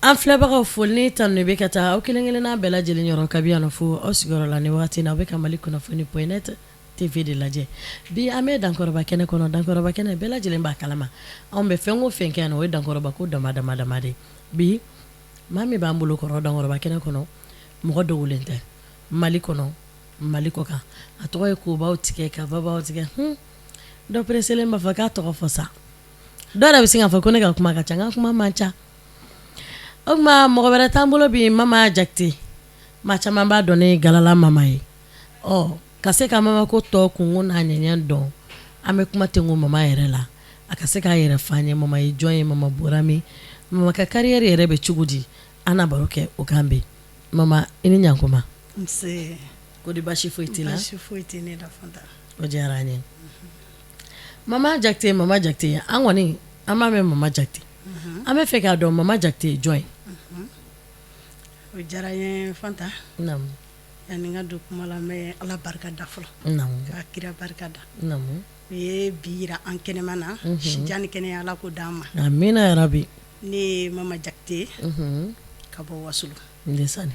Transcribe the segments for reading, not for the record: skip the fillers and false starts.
An filɛbagaw, foli ni tanu bɛ ka taa aw kelen-kelenna bɛɛ lajɛlen yɔrɔ kabi yan fo aw sigiyɔrɔ la. Ni waati na, aw bɛ ka Mali kunnafoni.net TV de lajɛ. Bi, an bɛ Dankɔrɔba kɛnɛ kɔnɔ. Dankɔrɔba kɛnɛ, bɛɛ lajɛlen b'a kalama, anw bɛ fɛn o fɛn kɛ yan, o ye Dankɔrɔba ko dama dama dama de. Bi, maa min b'an bolo kɔrɔ Dankɔrɔba kɛnɛ kɔnɔ, mɔgɔ dogolen tɛ Mali kɔnɔ, Mali kɔ kan. A tɔgɔ ye kobaw tigɛ ka babaw tigɛ. Dɔ pereselen b'a fɔ k'a tɔgɔ fɔ sa. Dɔw yɛrɛ bɛ se k'a fɔ ko ne ka kuma ka ca. N ka kuma man ca. O tuma, mɔgɔ wɛrɛ t'an bolo bi, Mama Jakite. Maa caman b'a dɔn ni Galala Mama ye. Ɔ, ka se ka Mama ko tɔ kunko n'a ɲɛɲɛ dɔn, an bɛ kuma tengo Mama yɛrɛ la, a ka se k'a yɛrɛ fɔ an ye. Mama ye jɔn ye? Mama bɔra min? Mama ka carrière yɛrɛ bɛ cogo di? An na baro kɛ o kan bi. Mama, i ni ɲankuma. Nse. Ko di, basi foyi t'i la? Basi foyi tɛ ne la, Fanta. O diyara an ye. Mama Jakite, Mama Jakite, an kɔni an b'a mɛn Mama Jakite. An bɛ fɛ k'a dɔn, Mama Jakite ye jɔn ye? O diyara n ye, Fanta. Yanni n ka don kuma la, n bɛ Ala barika da fɔlɔ, ka kira barika da. U ye bi jira an kɛnɛma na, sijan ni kɛnɛya, Ala k'o d'an ma. Amina yarabi. Ne ye Mama Jakite ka bɔ Wasolo. Ndeysaan.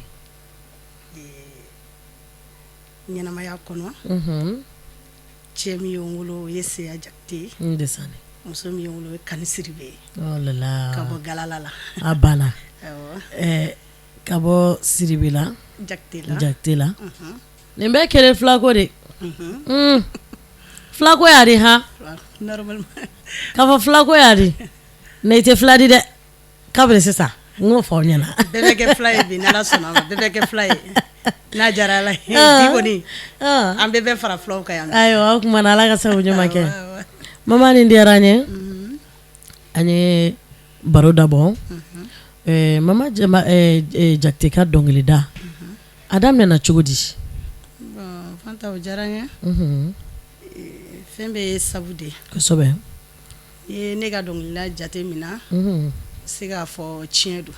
Ɲɛnamaya kɔnɔ, cɛ min ye n wolo, o ye Seya Jakite ye. Ndeysaan. Muso min ye n wolo, o ye Kani Sidibe ye. Oh là là. Ka bɔ Galala la. A banna. Awɔ. Ka bɔ Sidibe la. Jakite la. Jakite la. Nin bɛɛ kɛlen filako de. Filako y'a di han. Normalement. K'a fɔ filako y'a di. Mais i tɛ fila di dɛ. Kabini sisan n k'o fɔ aw ɲɛna. Bɛɛ bɛ kɛ fila ye bi, n'Ala sɔnna a ma, bɛɛ bɛ kɛ fila ye. N'a diyara Ala ye bi kɔni, an bɛɛ bɛ fara filaw kan yan. Ayiwa, o tuma na, Ala ka sababu ɲuman kɛ. Mama, nin diyara an ye. An ye baro dabɔ Mama Jakite ka dɔnkilida, a daminɛna cogo di? Bon Fanta, o diyara n ye. Fɛn bɛɛ ye sabu de ye. Kosɛbɛ. N'i ye ne ka dɔnkilida jate minɛ, n bɛ se k'a fɔ tiɲɛ don.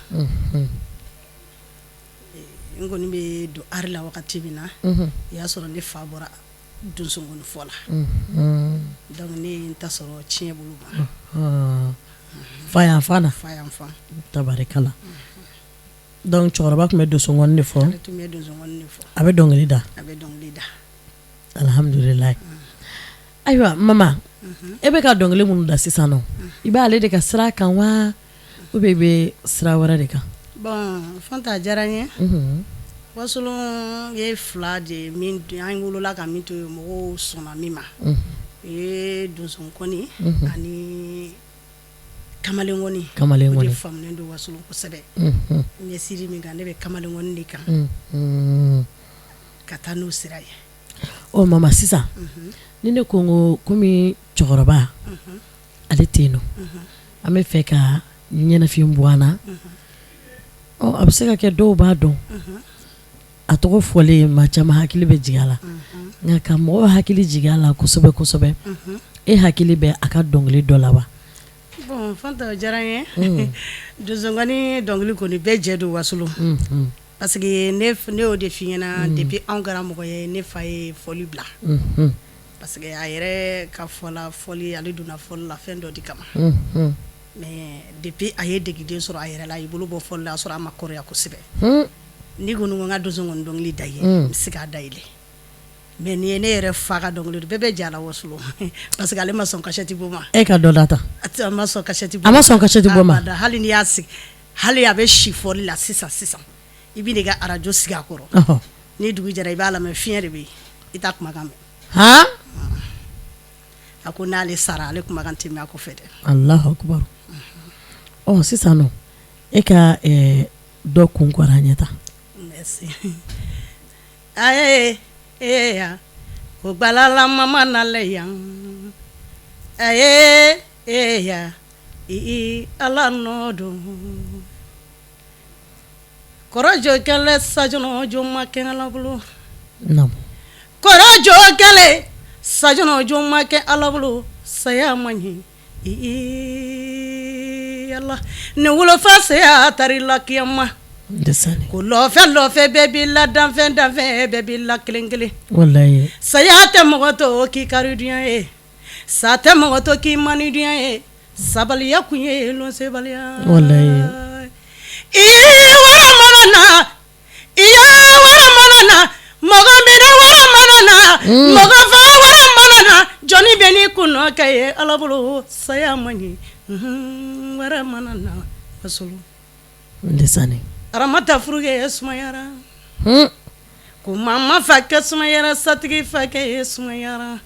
N kɔni bɛ don art la wagati min na, o y'a sɔrɔ ne fa bɔra donsonkɔni fɔ la. Donc ne ye n ta sɔrɔ tiɲɛ bolo ma. Fa yanfan na. Fa yanfan. Tabarikala. Donc cɛkɔrɔba tun bɛ donsonkɔni de fɔ. Ale tun bɛ donsonkɔni de fɔ. A bɛ dɔnkili da. A bɛ dɔnkili da. Alihamdulilayi. Ayiwa mama, e bɛ ka dɔnkili minnu da sisan nɔ, i b'ale de ka sira kan wa, ou bien i bɛ sira wɛrɛ de kan? Bon Fanta, a diyara n ye. Wasolon ye fila de ye min an wolola ka min to yen, mɔgɔw sɔnna min ma. O ye donsonkɔni ani kamalenkɔni. Kamalenkɔni. O de faamunen don Wasolon kosɛbɛ. N bɛ siri min kan, ne bɛ kamalenkɔni de kan. Ka taa n'o sira ye. Ɔ mama, sisan ni ne ko ko komi cɛkɔrɔba ale tɛ yen nɔ, an bɛ fɛ ka ɲɛnafin bɔ an na. Ɔ, a bɛ se ka kɛ dɔw b'a dɔn, a tɔgɔ fɔlen maa caman hakili bɛ jigin a la, nka ka mɔgɔw hakili jigin a la kosɛbɛ kosɛbɛ, e hakili bɛ a ka dɔnkili dɔ la wa? Bon Fanta, o diyara n ye. Donsonkɔni dɔnkili kɔni, bɛɛ jɛ don Wasolon. Parce que ne y'o de f'i ɲɛna, depuis anw kɛra mɔgɔ ye, ne fa ye fɔli bila. Parce que a yɛrɛ ka fɔ la, fɔli, ale donna fɔli la fɛn dɔ de kama. Mais depuis a ye degeden sɔrɔ a yɛrɛ la, a y'i bolo bɔ fɔli la, a y'a sɔrɔ a ma kɔrɔya kosɛbɛ. N'i kɔni ko n ka donsonkɔni dɔnkili da i ye, n bɛ se k'a da i ye. Mais nin ye ne yɛrɛ fa ka dɔnkili, bɛɛ bɛ jɛ a la Wasolon, parce que ale ma sɔn cassette bɔ ma. E ka dɔ da tan. A ma sɔn cassette bɔ ma. A ma sɔn cassette bɔ ma. Hali n'i y'a sigi, hali a bɛ si fɔli la sisan sisan, i bɛ n'i ka arajo sigi a kɔrɔ, ni dugu jɛra, i b'a lamɛn, fiɲɛ de bɛ yen, i t'a kumakan mɛn. Han! A ko n'ale sara, ale kumakan tɛ mɛn a kɔfɛ dɛ. Alahu akubaru. Ɔ, sisan nɔ, e ka dɔ kun kɔrɔ an ɲɛ tan. Merci. Aye e ko galala mama nalen yan, aye e ya i Ala nɔ don kɔrɔjɔ kɛlɛ sajɔ jo ma kɛ Ala bolo, kɔrɔjɔ kɛlɛ sajɔ jo ma kɛ Ala bolo, saya man ɲi. Ala ne wolofa saya taara i la kiyama ko lɔfɛ lɔfɛ bɛɛ b'i la, danfɛn danfɛn bɛɛ b'i la kelen kelen. Saya tɛ mɔgɔ to k'i kari dunya ye, sa tɛ mɔgɔ to k'i man dunya ye, sabaliya kun ye lɔnsebaliya. I wara mana na, i ya wara mana na, mɔgɔ minɛ wara mana na, mɔgɔ faga wara mana na, jɔnni bɛ n'i kun kɛ ye Ala bolo, saya man ɲi, unhun, wara mana na, wasolo. Ndesanni. Aramata furukɛ sumayara. Ko mama fakɛ sumayara, satigi fakɛ ye sumayara,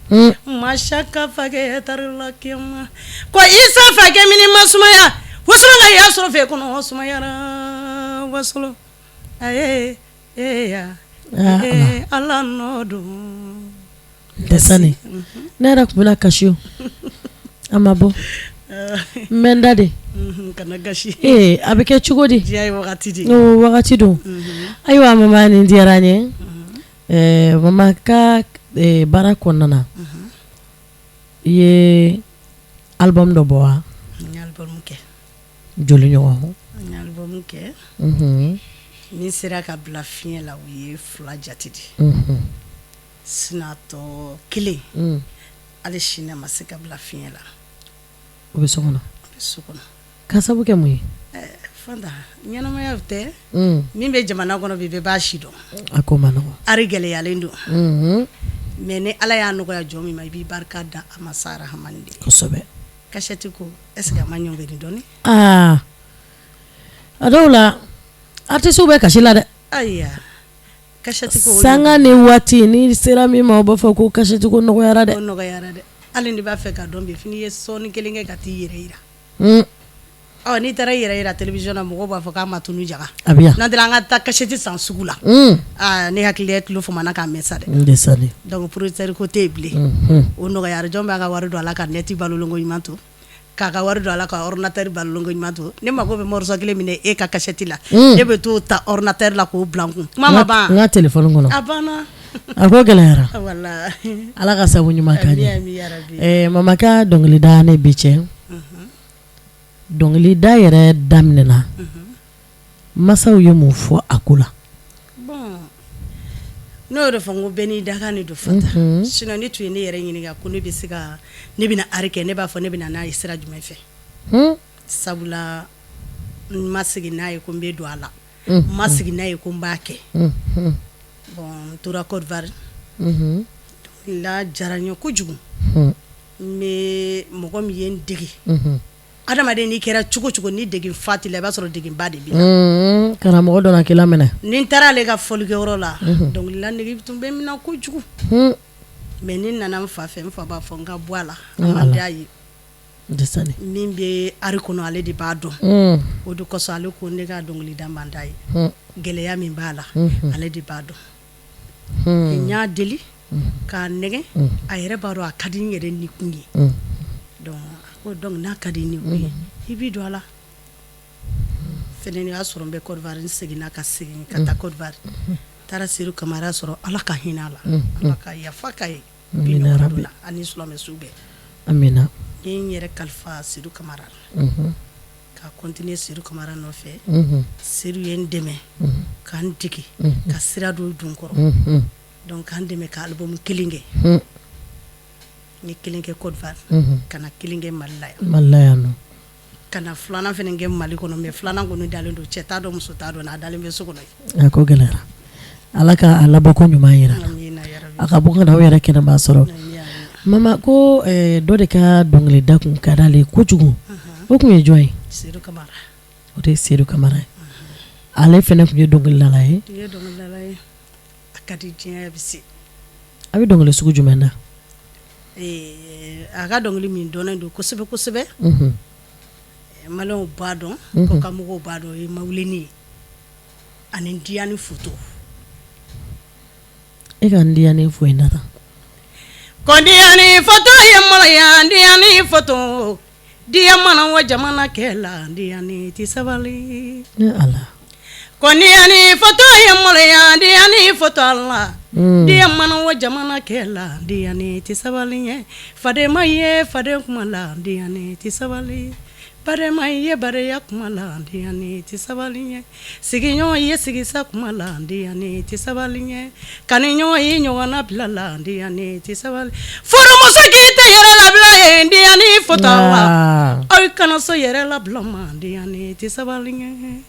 masaka fakɛ tarila kiyama, ko Isa fakɛ mini ma sumaya, wasolo ka y'a sɔrɔ fɛ kɔnɔ sumayara, wasolo aye eya Ala nɔ don. Ndesanni ne yɛrɛ tun bɛna kasi o, a ma bɔ n bɛ n da de, kana kasi, ee a bɛ kɛ cogo di, diya ye wagati de ye, wagati don, ayiwa mama nin diyara n ye mama ka baara kɔnɔna na i ye album dɔ bɔ wa? N ye album kɛ. Joli ɲɔgɔn? N ye album kɛ, min sera ka bila fiɲɛ la o ye 2 jate de ye. Sinon a tɔ kelen hali sini a ma se ka bila fiɲɛ la. O bɛ so kɔnɔ? A bɛ so kɔnɔ. Ka sabu kɛ mun ye? Fanta, ɲɛnamaya tɛ, min bɛ jamana kɔnɔ bi bɛɛ b'a si dɔn. A ko man nɔgɔn. Ari gɛlɛyalen don. Mais ni Ala y'a nɔgɔya jɔn min ma, i b'i barika da a masa rahamani de ye. Kosɛbɛ. Cachette ko est ce que a ma ɲɔngiri dɔɔnin? Aa a dɔw la artistes bɛ kasi la dɛ. Ayiwa. Sanga ni waati n'i sera min ma o b'a fɔ ko cachette ko nɔgɔyara dɛ, ko nɔgɔyara dɛ, hali n'i b'a fɛ k'a dɔn bi fo n'i ye sɔɔni kelen kɛ ka t'i yɛrɛ jira, ɔ n'i taara i yɛrɛ jira télévision na mɔgɔw b'a fɔ k'a ma tunu jaga, a bɛ yan, n'o tɛ an ka taa cachette san sugu la, aa ne hakili ye tulo famana k'a mɛn sa dɛ, donc producteur ko tɛ yen bilen, o nɔgɔyara jɔn b'a ka wari don a la ka net balolonko ɲuman to k'a ka wari don a la ka ordinateur balolonko ɲuman to ne mako bɛ morceau kelen min na e ka cachette la ne bɛ t'o ta ordinateur la k'o bila n kun kuma ma ban n ka téléphone kɔnɔ a banna a ko gɛlɛyara walahi Ala ka sabu ɲuman k'an ye ami ami yarabi mama ka dɔnkilida ne bi cɛ dɔnkilida yɛrɛ daminɛna masaw ye mun fɔ a ko la bon n'o y'o de fɔ n ko bɛɛ n'i dakan de don Fanta sinon n'i tun ye ne yɛrɛ ɲininka ko ne bɛ se ka ne bɛna art kɛ ne b'a fɔ ne bɛna n'a ye sira jumɛn fɛ sabula n ma sigi n'a ye ko n bɛ don a la n ma sigi n'a ye ko n b'a kɛ bon n tora Côte d'Ivoire dɔnkilida diyara n ye kojugu n bɛ mɔgɔ min ye n dege Adamaden n'i kɛra cogo cogo ni dege fa t'i la i b'a sɔrɔ dege ba de b'i la, karamɔgɔ dɔ k'i laminɛ, ni n taara ale ka fɔlikɛyɔrɔ la dɔnkilida nege tun bɛ n minɛ kojugu mais ni n nana n fa fɛ n fa b'a fɔ n ka bɔ a la a man d'a ye min bɛ art kɔnɔ ale de b'a dɔn o de kosɔn ale ko ne ka dɔnkilida man d'a ye gɛlɛya min b'a la ale de b'a dɔn n y'a deli k'a nɛgɛn a yɛrɛ b'a dɔn a ka di n yɛrɛ ni kun ye donc a ko donc n'a ka di ni kun ye i b'i don a la fɛnɛ y'a sɔrɔ n bɛ Côte d'Ivoire n seginna ka segin ka taa Côte d'Ivoire taara Seydou Kamara sɔrɔ Ala ka hinɛ a la Ala ka yafa k'a ye ani silamɛ su bɛɛ amina n ye n yɛrɛ kalifa Seydou Kamara la ka continuer Seydou Kamara nɔfɛ Seydou ye n dɛmɛ ka n dege ka sira don don kɔrɔ donc ka n dɛmɛ ka album kelen kɛ n ye kelen kɛ Côte d'Ivoire ka na kelen kɛ Mali la yan Mali la yan nɔ ka na filanan fana kɛ Mali kɔnɔ mais filanan kɔni dalen don cɛ t'a dɔn muso t'a dɔn a dalen bɛ so kɔnɔ yen a ko gɛlɛyara Ala ka a labɔ ko ɲuman jira a ka bɔ ka na aw yɛrɛ kɛnɛma sɔrɔ mama ko dɔ de ka dɔnkilida kun ka d'ale ye kojugu o tun ye jɔn ye o de ye Seydou Kamara ye ale fana tun ye dɔnkilidala ye a bɛ dɔnkili sugu jumɛn da a ka dɔnkili min dɔnnen don kosɛbɛ kosɛbɛ maliyɛnw b'a dɔn kɔkan mɔgɔw b'a dɔn o ye mawuleni ye ani diyani foto e ka diyani fo in na ko diyani foto ye maloya diyani foto diya mana wa jamana kɛ la diyani tɛ sabali ala ko diyani foto ye maloya diyani foto la diya mana wa jamana kɛ la diyani tɛ sabali ye fadenma ye faden kuma la diyani tɛ sabali Badenma ye badenya kuma la diyani tɛ sabali ye sigiɲɔgɔn ye sigisa kuma la diyani tɛ sabali ye kanuɲɔgɔn ye ɲɔgɔn nabila la diyani tɛ sabali furumuso k'i tɛ yɛrɛ labila ye diyani foto la aw kana sɔn yɛrɛ labila ma diyani tɛ sabali ye.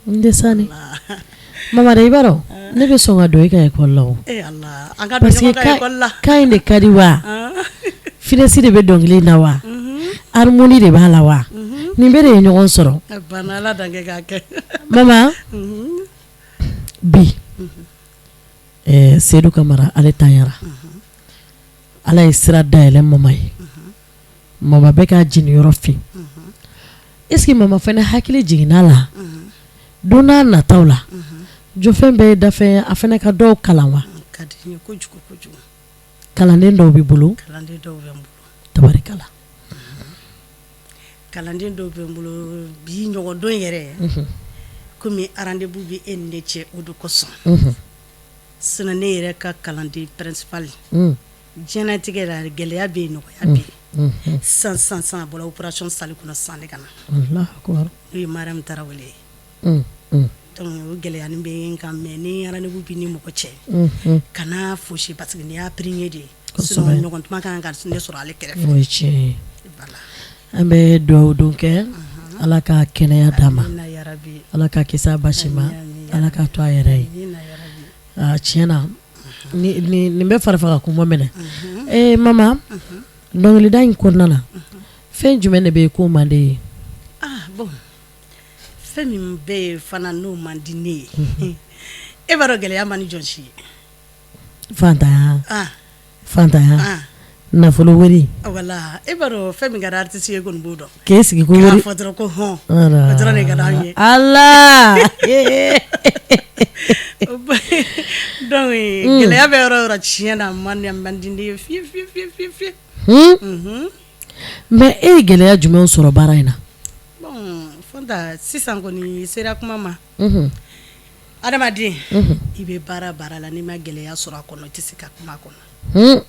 N tɛ sani mama i b'a dɔn ne bɛ sɔn ka don e ka école la o parce que kan in de ka di wa finesse de bɛ dɔnkili na wa harmonie de b'a la wa nin bɛɛ de ye ɲɔgɔn sɔrɔ mama bi Sedu Kamara ale tanyara Ala ye sira dayɛlɛ mama ye mama bɛ ka jiginyɔrɔ fin est-ce que mama fana hakili jiginna la don n'a nataw la jɔfɛn bɛɛ ye dafɛn a fana ka dɔw kalan wa kalanden dɔw b'i bolo tabarikala kalanden dɔw bɛ n bolo bi ɲɔgɔndon yɛrɛ komi rendez-vous bɛ e ni ne cɛ o de kosɔn sinon ne yɛrɛ ka kalanden principal diɲɛnatigɛ la gɛlɛya bɛ yen nɔgɔya bɛ yen san san san a bɔra opération salle kɔnɔ san de ka na n'o ye Mariam Tarawele ye donc o gɛlɛya bɛ n kan mais ni rendez-vous bɛ ni mɔgɔ cɛ kana fosi parce que nin y'a premier de ye sinon ɲɔgɔn tuma kan ka ne sɔrɔ ale kɛrɛfɛ o ye tiɲɛ ye an bɛ dugawu don kɛ Ala ka kɛnɛya d'a ma Ala ka kisi a basi ma Ala k'a to a yɛrɛ ye tiɲɛ na nin bɛ farifaga kuma minɛ ee mama dɔnkilida in kɔnɔna na fɛn jumɛn de bɛ yen k'o man di e ye bon fɛn min bɛ yen fana n'o man di ne ye e b'a dɔn gɛlɛya man di jɔn si ye fantanya fantanya nafolo wari voilà e b'a dɔn fɛn min ka di artiste ye kɔni b'o dɔn k'e sigi ko wari k'a fɔ dɔrɔn ko hɔn o dɔrɔn de ka d'an ye Ala donc gɛlɛya bɛ yɔrɔ o yɔrɔ tiɲɛ na man di ne ye fiye fiye fiye fiye fiye mais e ye gɛlɛya jumɛn sɔrɔ baara in na bon Fanta sisan kɔni sera kuma ma adamaden i bɛ baara baara la n'i ma gɛlɛya sɔrɔ a kɔnɔ i tɛ se ka kuma a kɔnɔ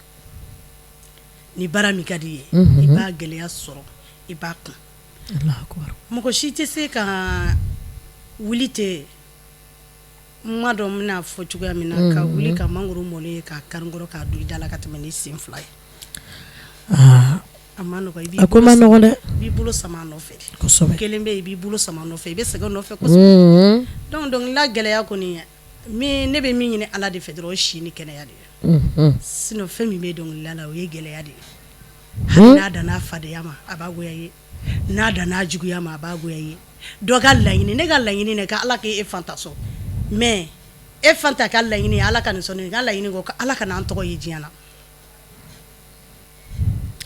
ni baara min ka di i ye i b'a gɛlɛya sɔrɔ i b'a kun mɔgɔ si tɛ se ka wuli ten n m'a dɔn n bɛna fɔ cogoya min na ka wuli ka mangoro mɔlen ye k'a kari kɔrɔ k'a don i da la ka tɛmɛ ni sen fila ye a ma nɔgɔn a ko ma nɔgɔn dɛ i b'i bolo sama a nɔfɛ de kelen bɛ yen i b'i bolo sama a nɔfɛ i bɛ sɛgɛn nɔfɛ kosɛbɛ donc dɔnkilida gɛlɛya kɔni ne bɛ min ɲini Ala de fɛ dɔrɔn o si ni kɛnɛya de ye sinon fɛn min bɛ dɔnkilida la o ye gɛlɛya de ye hali n'a danna fadenya ma a b'a goya i ye n'a danna juguya ma a b'a goya i ye dɔ ka laɲini ne ka laɲini ne ka Ala k'e Fanta sɔn mais e Fanta ka laɲini Ala ka nin sɔn ne ka laɲini ko Ala kana an tɔgɔ ye diɲɛ na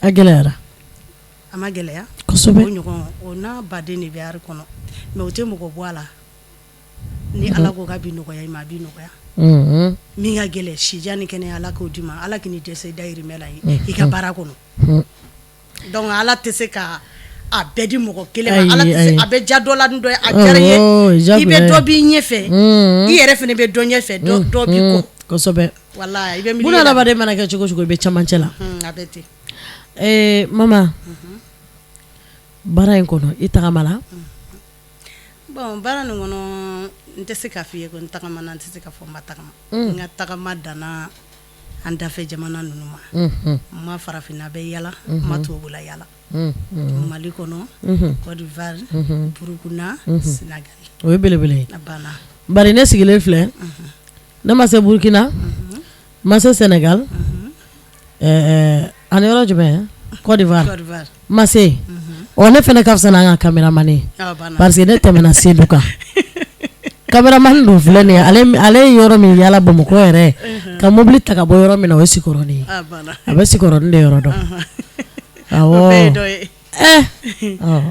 a gɛlɛyara a ma gɛlɛya kosɛbɛ o ɲɔgɔn o n'a baden de bɛ art kɔnɔ mais o tɛ mɔgɔ bɔ a la ni Ala ko k'a bɛ nɔgɔya i ma a bɛ nɔgɔya min ka gɛlɛn sijan ni kɛnɛya Ala k'o d'i ma Ala k'i dɛsɛ i dayirimɛ la i ka baara kɔnɔ donc Ala tɛ se ka a bɛɛ di mɔgɔ kelen ma Ala tɛ se a bɛ diya dɔ la ni dɔ ye a diyara i ye i bɛ dɔ b'i ɲɛfɛ i yɛrɛ fana bɛ dɔ ɲɛfɛ dɔ b'i kɔ kosɛbɛ walahi i bɛ buna adamaden mana kɛ cogo cogo i bɛ cɛmancɛ la a bɛ ten mama baara in kɔnɔ i tagamana bon baara nin kɔnɔ n tɛ se k'a fɔ i ye ko n tagamana n tɛ se k'a fɔ n ma tagama n ka tagama danna an dafɛ jamana ninnu ma n ma farafinna bɛɛ yala n ma tubabula yala Mali kɔnɔ Côte d'Ivoire Burukina Sénégal o ye belebele ye a banna bari ne sigilen filɛ ne ma se Burukina n ma se Sénégal ani yɔrɔ jumɛn Côte d'Ivoire n ma se ɔ ne fana ka fisa n'an ka caméraman ye parce que ne tɛmɛna Sedu kan caméraman dun filɛ nin ye ale ye yɔrɔ min yala Bamakɔ yɛrɛ ka mobili ta ka bɔ yɔrɔ min na o ye Sikɔrɔni ye a bɛ Sikɔrɔni de yɔrɔ dɔn awɔ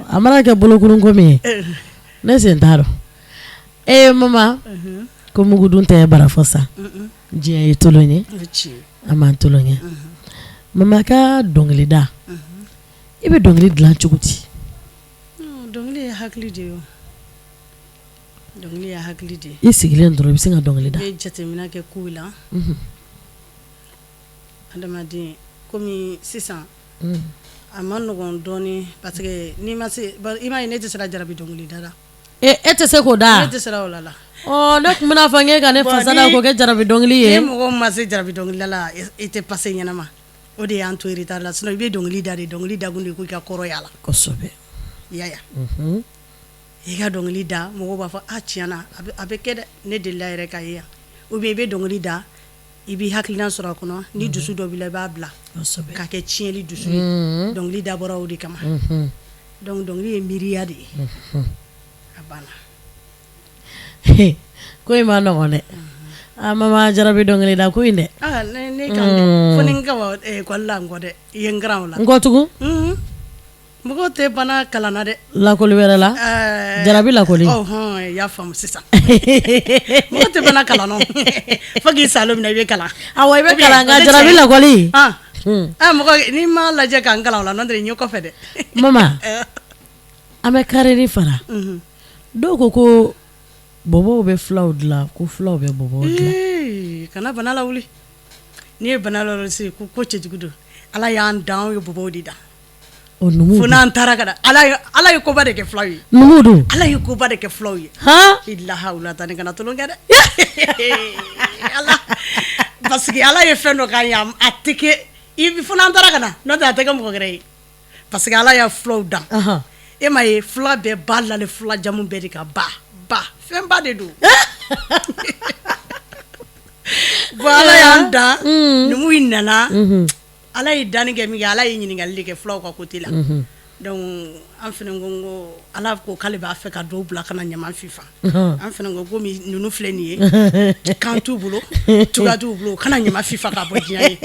a mana kɛ bolokurunko min ye ne sen t'a rɔ ee mama ko mugudun tɛ barafɔ sa diɲɛ ye tolon ye an b'an tolon ye mama ka dɔnkilida i bɛ dɔnkili dilan cogo di dɔnkili ye hakili de ye dɔnkili ye hakili de ye i sigilen dɔrɔn i bɛ se ka dɔnkili da i bɛ jateminɛ kɛ kow la adamaden komi sisan a ma nɔgɔn dɔɔnin parce que n'i ma se i m'a ye ne tɛ se jarabi dɔnkili da la e tɛ se k'o da ne tɛ se o la la ne tun bɛna fɔ e ka ne fasa da k'o kɛ jarabi dɔnkili ye ni mɔgɔ ma se jarabi dɔnkili da la i tɛ passer ɲɛnama o de y'an to retard la sinon i bɛ dɔnkili da de dɔnkili dakun de ko i ka kɔrɔ y'a la kosɛbɛ i y'a ye I ka dɔnkili da, mɔgɔw b'a fɔ a tiɲɛ na a bɛ kɛ dɛ, ne delila yɛrɛ ka ye yan, ou bien i bɛ dɔnkili da, i b'i hakilina sɔrɔ a kɔnɔ, ni dusu dɔ b'i la, i b'a bila ka kɛ tiɲɛli dusu ye. Dɔnkili dabɔra o de kama. Donc dɔnkili ye miiriya de ye, a banna. Ko in ma nɔgɔn dɛ, a mama jarabi dɔnkili da ko in dɛ. Ne kan fo ni n ka école la n kɔ dɛ, i ye n kalan o la. N kɔ tugun. Mɔgɔw tɛ bana kalan na dɛ. Lakɔli wɛrɛ la, jarabi lakɔli. Ɔhɔn, i y'a faamu sisan. Mɔgɔ tɛ bana kalan na fo k'i sa don min na i bɛ kalan. Awɔ, i bɛ kalan nka jarabi lakɔli. Ah, mɔgɔ n'i m'a lajɛ ka n kalan o la, n'o tɛ n ye kɔfɛ dɛ. Mama, an bɛ karili fara. Dɔw ko ko bɔbɔw bɛ fulaw dilan, ko fulaw bɛ bɔbɔw dilan. Kana bana lawuli. N'i ye bana lawuli ko ko cɛjugu don. Ala y'an dan, anw ye bɔbɔw de dan. Fo n'an taara ka ala ye koba de kɛ fulaw ye. Numu don. Ala ye koba de kɛ fulaw ye. Ilaha ta ni kana tulon kɛ dɛ. Ala, parce que ala ye fɛn dɔ k'an ye, a tɛ kɛ fo n'an taara ka na, n'o tɛ a tɛ kɛ mɔgɔ wɛrɛ ye. Parce que ala ye fulaw dan. E ma ye fula bɛɛ ba lale, fula jamu bɛɛ de ka ba ba fɛn ba de don. Bon, ala y'an dan, numu nana. Ala ye danni kɛ min kɛ, ala ye ɲininkali de kɛ fulaw ka côté la. Donc an fana ko ko ala ko k'ale b'a fɛ ka dɔw bila ka na ɲama fifa. An fana ko komi ninnu filɛ nin ye, kan t'u bolo, cogoya t'u bolo, u kana ɲama fifa ka bɔ diɲɛ ye.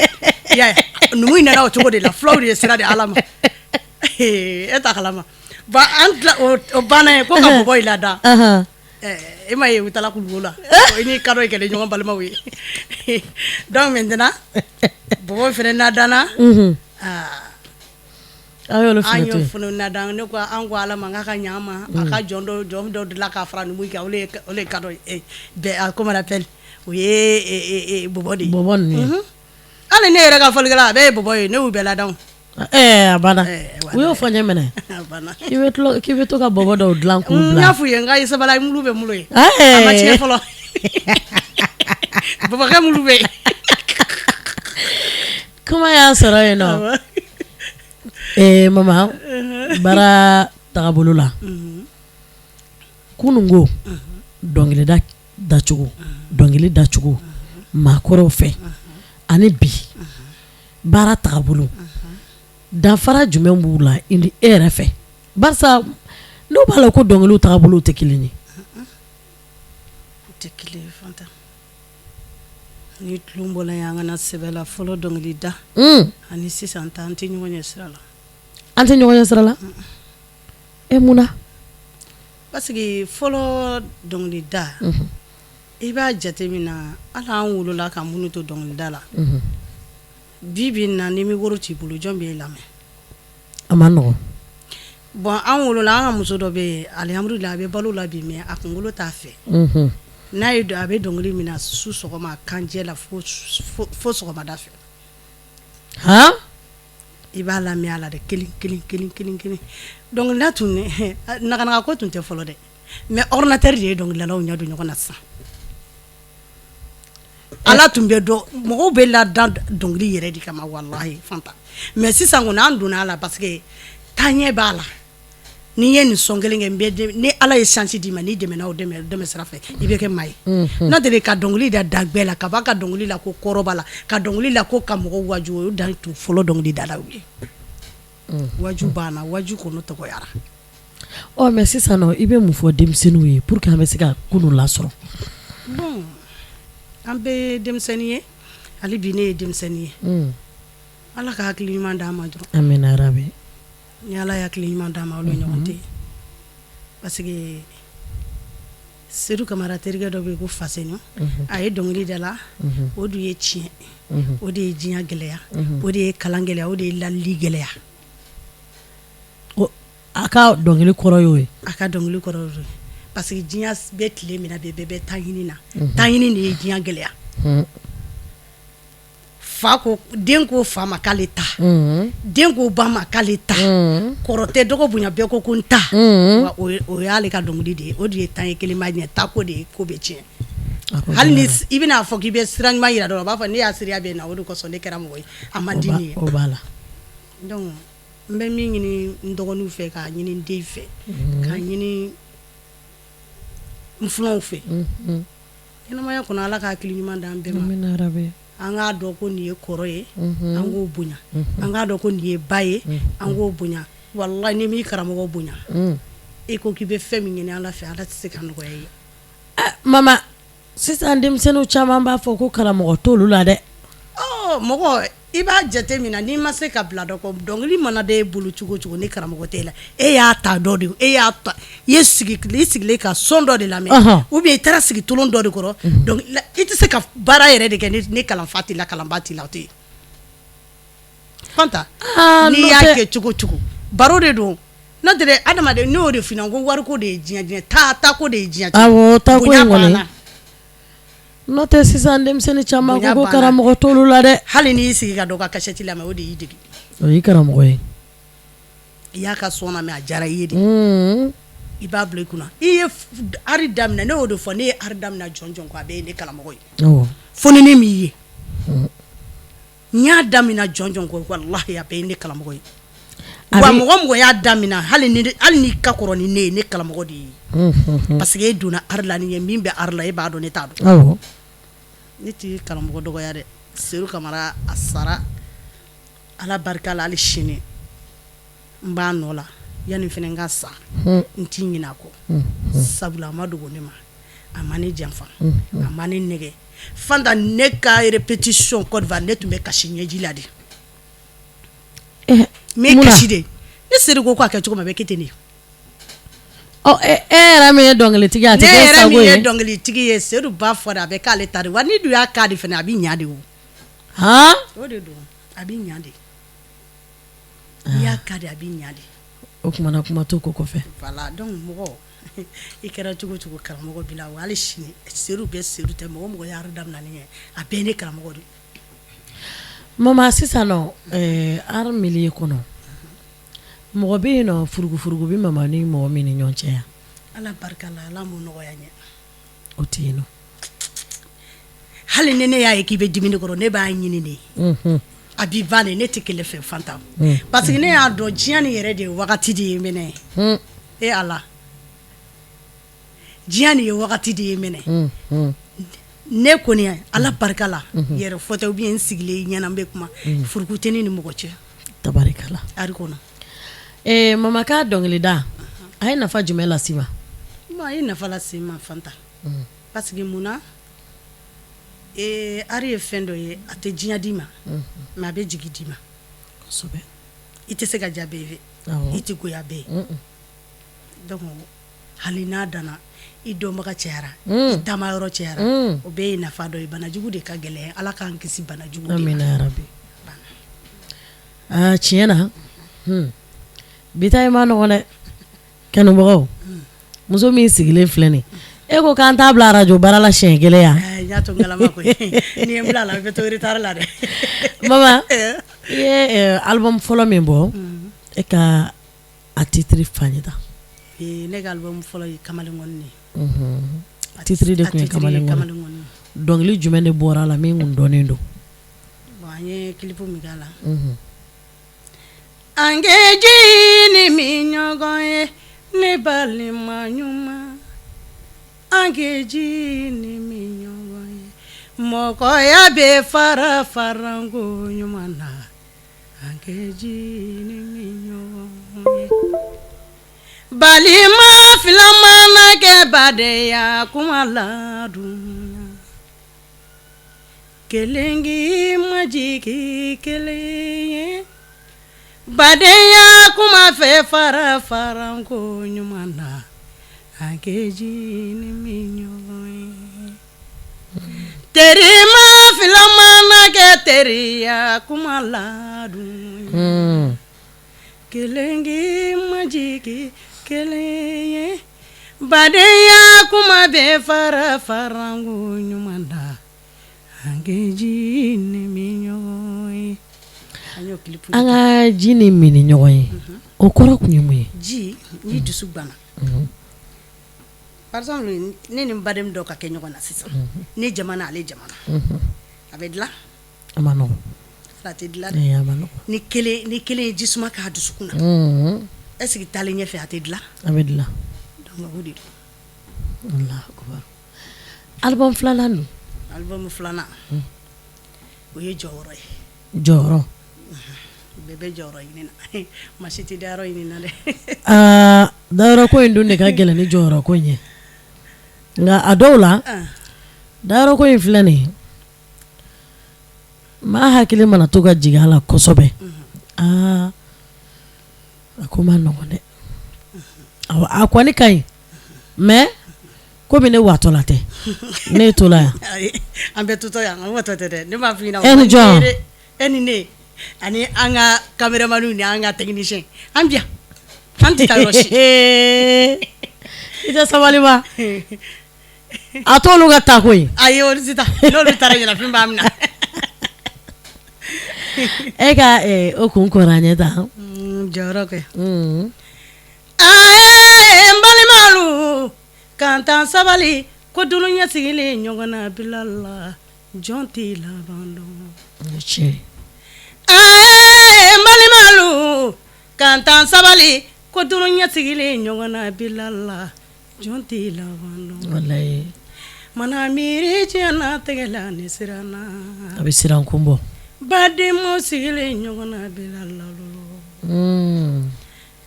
I y'a ye, numu nana o cogo de la, fulaw de ye sira di ala ma. E t'a kalama. Bon, an tila o banna ye ko ka bɔbɔ lada. E ma ye u taara Kulukoro la, i ni kadɔ ye kɛlɛ ɲɔgɔn balimaw ye. Donc maintenant bɔbɔ fana nadanna. An y'o fana nadan. Ne ko an ko ala ma k'a ka ɲɛ an ma, a ka jɔn dɔ dilan k'a fara numu kan, o de ye kadɔ ye, bɛɛ comment on appelle, o ye bɔbɔ de ye. Bɔbɔ ninnu. Hali ne yɛrɛ ka fɔlikɛla, a bɛɛ ye bɔbɔ ye, ne y'u bɛɛ ladan. A banna, u y'o fɔ n ye minɛ k'i bɛ to ka bɔbɔ dɔw dilan k'u bila. N y'a f'u ye n k'a sabali, mulu bɛ mulu ye. A ma tiɲɛ fɔlɔ. Bɔbɔkɛ mulu bɛ yen. Kuma y'a sɔrɔ yen nɔ. Mama, baara tagabolo la, kununko dɔnkilida dacogo, dɔnkili dacogo maakɔrɔw fɛ ani bi baara tagabolo, danfara jumɛn b'u la i ni e yɛrɛ fɛ? Barisa n'o b'a la ko dɔnkiliw tagabolo tɛ kelen ye. U tɛ kelen ye Fanta. Ni tulon bɔla yen, an ka na sɛbɛ la. Fɔlɔ dɔnkili da ani sisan ta, an tɛ ɲɔgɔn ɲɛ sira la. An tɛ ɲɔgɔn ɲɛ sira la? E mun na? Parce que fɔlɔ dɔnkili da, i b'a jate min na, hali an wolola ka minnu to dɔnkili da la, bi bi in na, ni micro t'i bolo, jɔn b'e lamɛn? A ma nɔgɔn. Bon, an wolola, an ka muso dɔ bɛ yen, alihamudulila, a bɛ balo la bi, mais a kunkolo t'a fɛ. N'a ye a bɛ dɔnkili min na su sɔgɔma kanjɛ la fo sɔgɔmada fɛ. Han? I b'a lamɛn a la dɛ, kelen kelen kelen kelen kelen. Dɔnkilida tun naganaga ko tun tɛ fɔlɔ dɛ, mais ordinateur de ye dɔnkilidalaw ɲɛ don ɲɔgɔn na sisan. Ala tun bɛ dɔn, mɔgɔw bɛ ladan dɔnkili yɛrɛ de kama, walahi Fanta. Mais sisan kɔni an donna a la parce que taaɲɛ b'a la. N'i ye nin sɔn kelen kɛ, ni ala ye chance d'i ma, n'i dɛmɛna o dɛmɛ sira fɛ, i bɛ kɛ maa ye. N'o tɛ ka dɔnkili da dagbɛ la, ka b'a ka dɔnkili la ko kɔrɔ b'a la, ka dɔnkili la ko ka mɔgɔw waju, o dan tun fɔlɔ dɔnkili dalaw ye. Waju banna, waju kɔni tɔgɔyara. Ɔ mais sisan nɔ, i bɛ mun fɔ denmisɛnninw ye pour que an bɛ se ka kunun lasɔrɔ? Bon, an bɛɛ ye denmisɛnnin ye, hali bi ne ye denmisɛnnin ye. Ala ka hakili ɲuman d'an ma dɔrɔn. Amina yarabi. Ni ala ye hakili ɲuman d'an ma, olu ɲɔgɔn tɛ yen. Parce que Sedu Kamara terikɛ dɔ bɛ yen ko Fasenu, a ye dɔnkili da la, o dun ye tiɲɛ, o de ye diɲɛ gɛlɛya, o de ye kalan gɛlɛya, o de ye lalili gɛlɛya. A ka dɔnkili kɔrɔ y'o ye. A ka dɔnkili kɔrɔ y'o ye. Parce que diɲɛ bɛ tile min na bi, bɛɛ bɛ taa ɲini na. Taa ɲini de ye diɲɛ gɛlɛya. Fa ko, den ko fa ma k'ale ta, den ko ba ma k'ale ta, kɔrɔ tɛ dɔgɔ bonya, bɛɛ ko ko n ta. Wa o y'ale ka dɔnkili de ye, o de ye tan ye kelen ma ɲɛ, taa ko de ye ko bɛ tiɲɛ. Hali ni i bɛna'a fɔ k'i bɛ sira ɲuman jira dɔrɔn, a b'a fɔ ne y'a sira bɛ na, o de kosɔn ne kɛra mɔgɔ ye, a man di ne ye. O b'a la. Donc n bɛ min ɲini n dɔgɔninw fɛ, k'a ɲini n den fɛ, k'a ɲini n filanw fɛ ɲɛnamaya kɔnɔ. Ala ka hakili ɲuman d'an bɛɛ ma. Amina yarabi. An k'a dɔn ko nin ye kɔrɔ ye, an k'o bonya. An k'a dɔn ko nin ye ba ye, an k'o bonya. Walahi, n'i m'i karamɔgɔ bonya, e ko k'i bɛ fɛn min ɲini Ala fɛ, Ala tɛ se ka nɔgɔya i ye. Mama, sisan denmisɛnninw caman b'a fɔ ko karamɔgɔ t'olu la dɛ. Ɔ, mɔgɔ, i b'a jate min na, n'i ma se ka bila dɔ kɔ, dɔnkili mana da e bolo cogo cogo, ni karamɔgɔ tɛ e la, e y'a ta dɔ de, e y'a ta, i ye sigi, i sigilen ka son dɔ de lamɛn, ou bien i taara sigi tolon dɔ de kɔrɔ. Donc i tɛ se ka baara yɛrɛ de kɛ ni kalanfa t'i la, kalanba t'i la, o tɛ yen. Fanta, n'i y'a kɛ cogo cogo, baro de don. N'o tɛ dɛ, adamaden, ne y'o de f'i ɲɛna ko wariko de ye diɲɛ, diɲɛ taa taako de ye diɲɛ. Awɔ, taako Bonya in kɔni. Banna. N'o tɛ, sisan denmisɛnnin caman Bonya ko ko banna. karamɔgɔ t'olu la dɛ. Hali n'i y'i sigi ka dɔ ka kasɛti lamɛn, o de y'i dege. O y'i karamɔgɔ ye. I y'a ka son lamɛn, a diyara i ye de, i b'a bila i kunna i ye art daminɛ. Ne y'o de fɔ, ne ye art daminɛ jɔn jɔn kɔ, a bɛɛ ye ne karamɔgɔ ye. Fo ni ne m'i ye, n y'a daminɛ jɔn jɔn kɔ, walahi, a bɛɛ ye ne karamɔgɔ ye. Wa mɔgɔ mɔgɔ y'a daminɛ, hali n'i ka kɔrɔ ni ne ye, ne karamɔgɔ de ye, parce que e donna art la ni ye min bɛ art la, e b'a dɔn, ne t'a dɔn. Ne t'i karamɔgɔ dɔgɔya dɛ. Sedu Kamara, a sara, Ala barika la, hali sini n b'a nɔ la. Yanni fana n ka sa, n t'i ɲinɛ a kɔ, sabula a ma dogo ne ma, a ma ne janfa, a ma ne nɛgɛ. Fanta, ne ka répétition Côte d'Ivoire, ne tun bɛ kasi ɲɛji la de. Eh, n bɛ mun na? Kasi de. Ne Sedu ko k'a kɛ cogo min, a bɛ kɛ ten de. Ɔ, e yɛrɛ min ye dɔnkilitigi ye, a Ne tɛ k'e yɛrɛ sago min ye ye. dɔnkilitigi ye, Sedu b'a fɔ de, a bɛ k'ale ta de. Wa ni dun y'a k'a de fana, a bɛ ɲa de o. Han. O de don, a bɛ ɲa de. N'i y'a k'a de, a bɛ ɲa de. O kumana, kuma t'o ko kɔfɛ. Voilà, donc mɔgɔ, i kɛra cogo cogo, karamɔgɔ b'i la. Wa hali sini, Sedu bɛ, Sedu tɛ, mɔgɔ mɔgɔ ye art daminɛ ni ye, a bɛɛ ye ne karamɔgɔ de ye. Mama, sisan nɔ, art milieu kɔnɔ, mɔgɔ bɛ yen nɔ, furugufurugu bɛ mama ni mɔgɔ min ni ɲɔgɔn cɛ yan? Ala barika la, Ala m'o nɔgɔya n ye. O tɛ yen nɔ. Hali ni ne y'a ye k'i bɛ dimi ne kɔrɔ, ne b'a ɲini de, a b'i ban de. Ne tɛ kɛlɛ fɛ, Fanta, parce que ne y'a dɔn diɲɛ nin yɛrɛ de ye wagati de ye minɛ. E Ala, diɲɛ nin ye wagati de ye minɛ. Ne kɔni, Ala barika la, yɛrɛ fɔ tɛ, ou bien n sigilen i ɲɛna n bɛ kuma, furuku tɛ ne ni mɔgɔ cɛ. Tabarikala. Art kɔnɔ. Mama ka dɔnkilida, a ye nafa jumɛn lase i ma? Bon, a ye nafa lase n ma, Fanta, parce que mun na, art ye fɛn dɔ ye, a tɛ diɲɛ d'i ma, mais a bɛ jigi d'i ma. I tɛ se ka diya bɛɛ ye, i tɛ goya bɛɛ ye. Donc hali n'a danna i dɔnbaga cayara, i taama yɔrɔ cayara, o bɛɛ ye nafa dɔ ye. Banajugu de ka gɛlɛn, Ala k'an kisi banajugu de ma. Amina yarabi. Aa, tiɲɛ na, bi ta in ma nɔgɔn dɛ. Kanubagaw, muso min sigilen filɛ nin, e ko k'an t'a bila arajo baara la siɲɛ kelen yan. N y'a to n galama koyi, n'i ye n bila a la, i bɛ to retard la dɛ. Mama, i ye album fɔlɔ min bɔ, e ka a titre f'an ye tan. Ne ka album fɔlɔ ye Kamalenkɔni de ye. Titre de tun ye A titre ye Kamalenkɔni. Kamalenkɔni. Dɔnkili jumɛn de bɔra a la min kun dɔnnen don? Bon, an ye clip min k'a la: An kɛ ji ni min ɲɔgɔn ye, ne balima ɲuman, an kɛ ji ni min ɲɔgɔn ye, mɔgɔya bɛ fara faranko ɲuman na, an kɛ ji ni min ɲɔgɔn ye, balima fila mana kɛ badenya kuma la dun, kelen k'i majigi kelen ye, badenya kuma fɛ fara faranko ɲuman na, an kɛ ji ni min ɲɔgɔn ye, terima fila mana kɛ teriya kuma la dun, kelen k'i majigi kelen ye, badenya kuma bɛ fara faranko ɲuman na, an kɛ ji ni min ɲɔgɔn ye. An y'o clip. An ka ji ni min ni ɲɔgɔn ye, o kɔrɔ kun ye mun ye? Ji, ni dusu banna, par exemple ne ni n baden dɔ ka kɛ ɲɔgɔn na sisan, ne jamana, ale jamana, a bɛ dilan. A ma nɔgɔn. A tɛ dilan. Ee, a ma nɔgɔn. Ni kelen ye ji suma k'a dusukun na, est ce que taalen ɲɛfɛ a tɛ dilan? A bɛ dilan. Donc o de don. Album filanan dun? Album filanan o ye jɔyɔrɔ ye. Jɔyɔrɔ. Bɛɛ bɛ jɔyɔrɔ ɲini na, maa si tɛ dayɔrɔ ɲini na dɛ. Aa, dayɔrɔ ko in dun de ka gɛlɛn ni jɔyɔrɔ ko in ye, nka a dɔw la, dayɔrɔ ko in filɛ nin ye, maa hakili mana to ka jigin a la kosɛbɛ, aa, a ko ma nɔgɔn dɛ. A kɔni ka ɲi, mais komi ne watɔla tɛ, ne tola yan. An bɛɛ totɔ yan, an watɔ tɛ dɛ, ne b'a f'i ɲɛna. E ni jɔn? E ni ne ani an ka caméraman ni an ka technicien, an bi yan, an tɛ taa yɔrɔ si. I tɛ sabali ba, a t'olu ka taa koyi. Ayi, olu tɛ taa, n'olu taara ɲɛnafin b'a minɛ. E ka o kun kɔrɔ an ɲɛ tan. Jɔyɔrɔ kɛ. Aa, n balimalu, k'an t'an sabali ko dunuya sigilen ɲɔgɔn na bila la, jɔn tɛ laban dɔn. Tiɲɛ. Aa, n balimalu, k'an t'an sabali ko dunuya sigilen ɲɔgɔn na bila la, jɔn tɛ laban dɔn. Walayi. Mana miiri diɲɛlatigɛ la, ne siranna. A bɛ siran kun bɔ. Badenmaw sigilen ɲɔgɔn na bila la.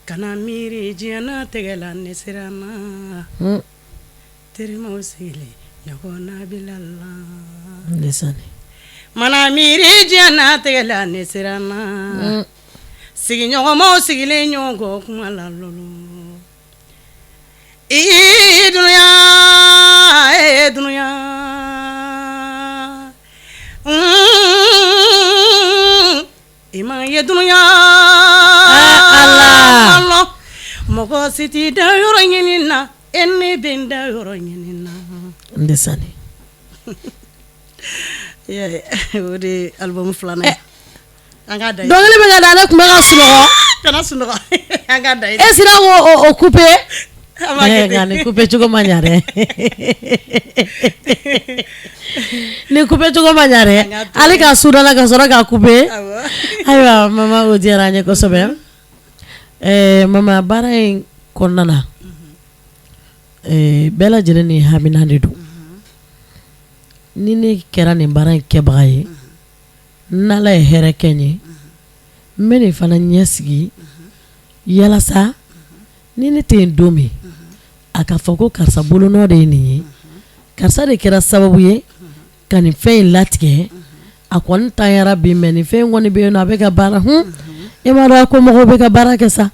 Kana miiri diɲɛlatigɛ la, ne siranna. Terimaw sigilen ɲɔgɔn na bila la. Ndeysaan. Mana miiri diɲɛlatigɛ la, ne siranna. Sigiɲɔgɔnmaw sigilen ɲɔgɔn kɔ kuma la lolo. I dunuya, e dunuya. I ma ye dunuya. Ala. Mɔgɔ si t'i da yɔrɔ ɲini na, e ne bɛ n da yɔrɔ ɲini na. Ndeysaan. O de ye album filanan ye. An k'a da. Dɔnkili bɛ ka da, ne tun bɛ ka sunɔgɔ. Kana sunɔgɔ, an k'a da. E sera k'o couper. Nka nin couper cogo ma ɲa dɛ. Nin couper cogo ma ɲa dɛ. Hali ka sudala ka sɔrɔ k'a couper. Ayiwa mama, o diyara an ye kosɛbɛ. Mama, baara in kɔnɔna na, bɛɛ lajɛlen ni hamina de don. Ni ne kɛra nin baara in kɛbaga ye, n'Ala ye hɛrɛ kɛ n ye, n bɛ nin fana ɲɛ sigi yalasa ni ne tɛ yen don min, a ka fɔ ko karisa bolonɔ de ye nin ye, karisa de kɛra sababu ye ka nin fɛn in latigɛ. A kɔni tanyara bi, mais nin fɛn in kɔni bɛ yen nɔ, a bɛ ka baara. E m'a dɔn a ko mɔgɔw bɛ ka baara kɛ sa.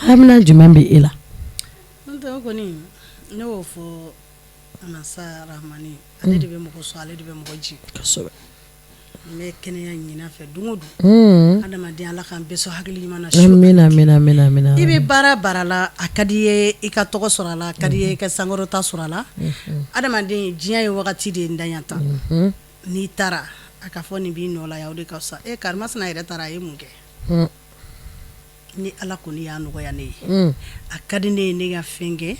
Hamina jumɛn bɛ e la? N'o tɛ, o kɔni, ne y'o fɔ Masa Rahamani, ale de bɛ mɔgɔ sɔn, ale de bɛ mɔgɔ jigin. Kosɛbɛ. N bɛ kɛnɛya ɲini a fɛ don o don. Adamaden, Ala k'an bɛɛ sɔn hakili ɲuman na. Amina, amina, amina, amina. I bɛ baara baara la, a ka di i ye i ka tɔgɔ sɔrɔ a la, a ka di i ye i ka sankɔrɔta sɔrɔ a la. Adamaden, diɲɛ ye wagati de ye, n daɲa tan. N'i taara, a ka fɔ nin b'i nɔ la yan, o de ka fisa. E karimasina yɛrɛ taara, a ye mun kɛ? Ni Ala kɔni y'a nɔgɔya ne ye, a ka di ne ye ne ka fɛn kɛ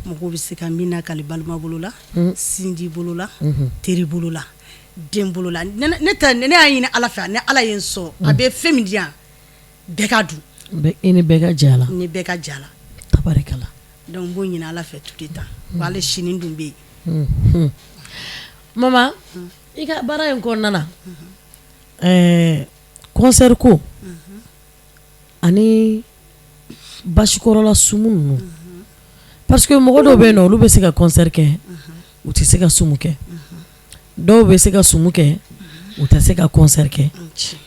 mɔgɔw bɛ se ka min nakali balima bolo la, sinji bolo la, teri bolo la, den bolo la. Ne ne y'a ɲini Ala fɛ, ni Ala ye n sɔn, a bɛ fɛn min di yan, bɛɛ ka dun. I ni bɛɛ ka jɛ a la. Ni bɛɛ ka jɛ a la. Tabarikala. Donc n b'o ɲini Ala fɛ tout le temps, wa hali sini dun bɛ yen. Mama, i ka baara in kɔnɔna na, concert ko ani basikɔrɔla sumu ninnu, parce que mɔgɔ dɔw bɛ yen nɔ, olu bɛ se ka concert kɛ, u tɛ se ka sumu kɛ. Dɔw bɛ se ka sumu kɛ, u tɛ se ka concert kɛ.